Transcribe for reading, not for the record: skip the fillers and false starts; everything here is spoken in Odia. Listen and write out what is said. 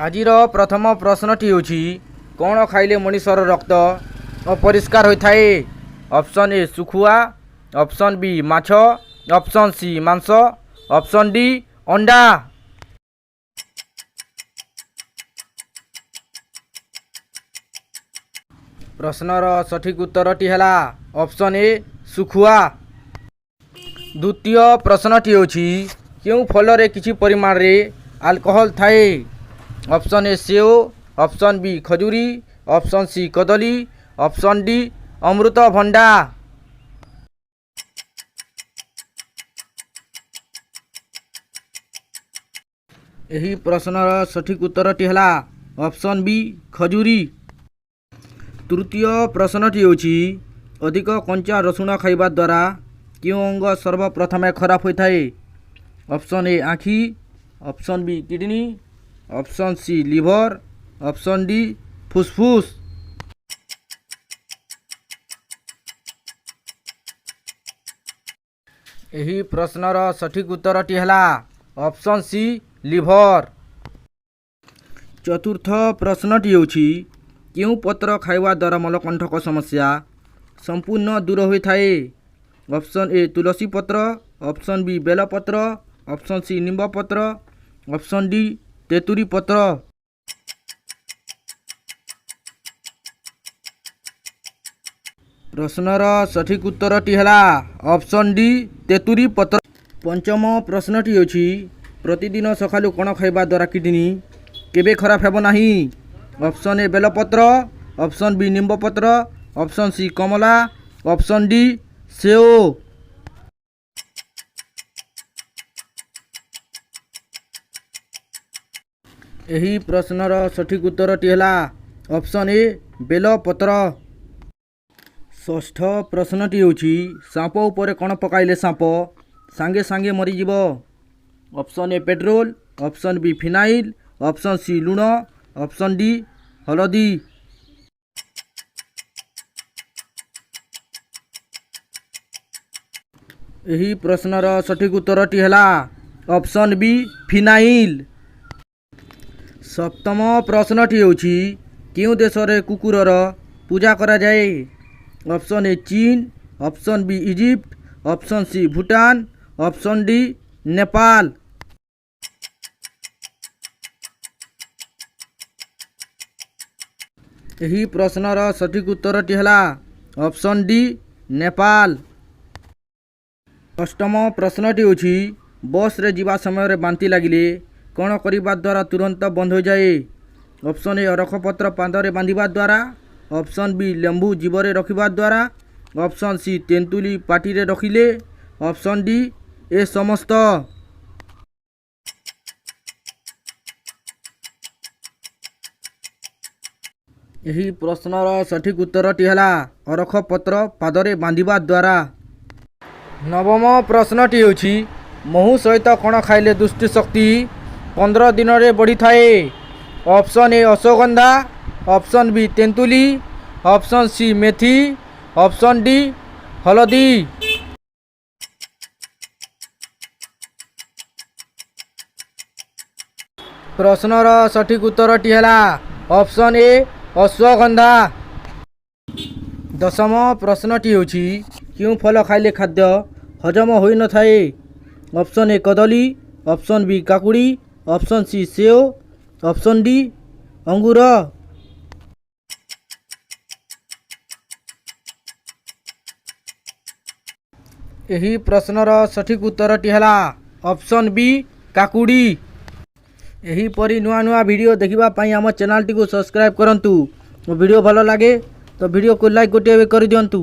ଆଜିର ପ୍ରଥମ ପ୍ରଶ୍ନଟି ହେଉଛି, କ'ଣ ଖାଇଲେ ମଣିଷର ରକ୍ତ ଅପରିଷ୍କାର ହୋଇଥାଏ? ଅପସନ୍ ଏ ଶୁଖୁଆ, ଅପସନ୍ ବି ମାଛ, ଅପସନ୍ ସି ମାଂସ, ଅପସନ୍ ଡି ଅଣ୍ଡା। ପ୍ରଶ୍ନର ସଠିକ୍ ଉତ୍ତରଟି ହେଲା ଅପସନ୍ ଏ ଶୁଖୁଆ। ଦ୍ୱିତୀୟ ପ୍ରଶ୍ନଟି ହେଉଛି, କେଉଁ ଫଳରେ କିଛି ପରିମାଣରେ ଆଲକୋହଲ ଥାଏ? ଅପସନ୍ ଏ ସେଓ, ଅପସନ୍ ବି ଖଜୁରୀ, ଅପସନ୍ ସି କଦଳୀ, ଅପସନ୍ ଡି ଅମୃତଭଣ୍ଡା। ଏହି ପ୍ରଶ୍ନର ସଠିକ୍ ଉତ୍ତରଟି ହେଲା ଅପସନ୍ ବି ଖଜୁରୀ। ତୃତୀୟ ପ୍ରଶ୍ନଟି ହେଉଛି, ଅଧିକ କଞ୍ଚା ରସୁଣ ଖାଇବା ଦ୍ୱାରା କେଉଁ ଅଙ୍ଗ ସର୍ବପ୍ରଥମେ ଖରାପ ହୋଇଥାଏ? ଅପସନ୍ ଏ ଆଖି, option B kidney, option C liver, option D ଫୁସଫୁସ। ଏହି ପ୍ରଶ୍ନର ସଠିକ୍ ଉତ୍ତରଟି ହେଲା ଅପସନ୍ ସି ଲିଭର। ଚତୁର୍ଥ ପ୍ରଶ୍ନଟି ହେଉଛି, କେଉଁ ପତ୍ର ଖାଇବା ଦ୍ୱାରା ମଳକଣ୍ଟକ ସମସ୍ୟା ସମ୍ପୂର୍ଣ୍ଣ ଦୂର ହୋଇଥାଏ? ଅପସନ୍ ଏ ତୁଳସୀ ପତ୍ର, ଅପସନ୍ ବି ବେଲପତ୍ର, ଅପସନ୍ ସି ନିମ୍ବ ପତ୍ର, ଅପସନ୍ ଡି ତେତୁରୀ ପତ୍ର। ପ୍ରଶ୍ନର ସଠିକ୍ ଉତ୍ତରଟି ହେଲା ଅପସନ୍ ଡି ତେତୁରୀ ପତ୍ର। ପଞ୍ଚମ ପ୍ରଶ୍ନଟି ହେଉଛି, ପ୍ରତିଦିନ ସକାଳୁ କ'ଣ ଖାଇବା ଦ୍ୱାରା କିଡ଼ନୀ କେବେ ଖରାପ ହେବ ନାହିଁ? ଅପସନ୍ ଏ ବେଲପତ୍ର, ଅପସନ୍ ବି ନିମ୍ବ ପତ୍ର, ଅପସନ୍ ସି କମଳା, ଅପସନ୍ ଡି ସେଓ। ଏହି ପ୍ରଶ୍ନର ସଠିକ୍ ଉତ୍ତରଟି ହେଲା ଅପସନ୍ ଏ ବେଲପତ୍ର। ଷଷ୍ଠ ପ୍ରଶ୍ନଟି ହେଉଛି, ସାପ ଉପରେ କ'ଣ ପକାଇଲେ ସାପ ସାଙ୍ଗେ ସାଙ୍ଗେ ମରିଯିବ? Option A petrol, option B phenyl, option C ଲୁଣ, ଅପସନ୍ ଡି ହଳଦୀ। ଏହି ପ୍ରଶ୍ନର ସଠିକ୍ ଉତ୍ତରଟି ହେଲା ଅପସନ୍ ବି ଫିନାଇଲ୍। ସପ୍ତମ ପ୍ରଶ୍ନଟି ହେଉଛି, କେଉଁ ଦେଶରେ କୁକୁରର ପୂଜା କରାଯାଏ? ଅପସନ୍ ଏ ଚୀନ, option B Egypt, option C Bhutan, option D Nepal. ଏହି ପ୍ରଶ୍ନର ସଠିକ୍ ଉତ୍ତରଟି ହେଲା ଅପସନ୍ ଡି ନେପାଳ। ଅଷ୍ଟମ ପ୍ରଶ୍ନଟି ହେଉଛି, ବସ୍ରେ ଯିବା ସମୟରେ ବାନ୍ତି ଲାଗିଲେ କ'ଣ କରିବା ଦ୍ୱାରା ତୁରନ୍ତ ବନ୍ଦ ହୋଇଯାଏ? ଅପସନ୍ ଏ ଅରଖପତ୍ର ପାଦରେ ବାନ୍ଧିବା ଦ୍ୱାରା, ଅପସନ୍ ବି ଲେମ୍ବୁ ଜିଭରେ ରଖିବା ଦ୍ୱାରା, ଅପସନ୍ ସି ତେନ୍ତୁଳି ପାଟିରେ ରଖିଲେ, ଅପସନ୍ ଡି ଏ ସମସ୍ତ। ଏହି ପ୍ରଶ୍ନର ସଠିକ୍ ଉତ୍ତରଟି ହେଲା ଅରଖପତ୍ର ପାଦରେ ବାନ୍ଧିବା ଦ୍ୱାରା। ନବମ ପ୍ରଶ୍ନଟି ହେଉଛି, ମହୁ ସହିତ କ'ଣ ଖାଇଲେ ଦୃଷ୍ଟିଶକ୍ତି 15 ଦିନରେ ବଢ଼ିଥାଏ? Option A ashwagandha, option B ତେନ୍ତୁଳି, ଅପସନ୍ ସି ମେଥି, ଅପସନ୍ ଡି ହଳଦୀ। ପ୍ରଶ୍ନର ସଠିକ୍ ଉତ୍ତରଟି ହେଲା ଅପସନ୍ ଏ ଅଶ୍ୱଗନ୍ଧା। ଦଶମ ପ୍ରଶ୍ନଟି ହେଉଛି, କେଉଁ ଫଳ ଖାଇଲେ ଖାଦ୍ୟ ହଜମ ହୋଇନଥାଏ? ଅପସନ୍ ଏ କଦଳୀ, ଅପସନ୍ ବି କାକୁଡ଼ି, ଅପସନ୍ ସି ସେଓ, ଅପସନ୍ ଡି ଅଙ୍ଗୁର। ଏହି ପ୍ରଶ୍ନର ସଠିକ୍ ଉତ୍ତରଟି ହେଲା ଅପସନ୍ ବି କାକୁଡ଼ି। ଏହିପରି ନୂଆ ନୂଆ ଭିଡ଼ିଓ ଦେଖିବା ପାଇଁ ଆମ ଚ୍ୟାନେଲଟିକୁ ସବସ୍କ୍ରାଇବ୍ କରନ୍ତୁ। ଭିଡ଼ିଓ ଭଲ ଲାଗେ ତ ଭିଡ଼ିଓକୁ ଲାଇକ୍ ଗୋଟିଏ ବି କରିଦିଅନ୍ତୁ।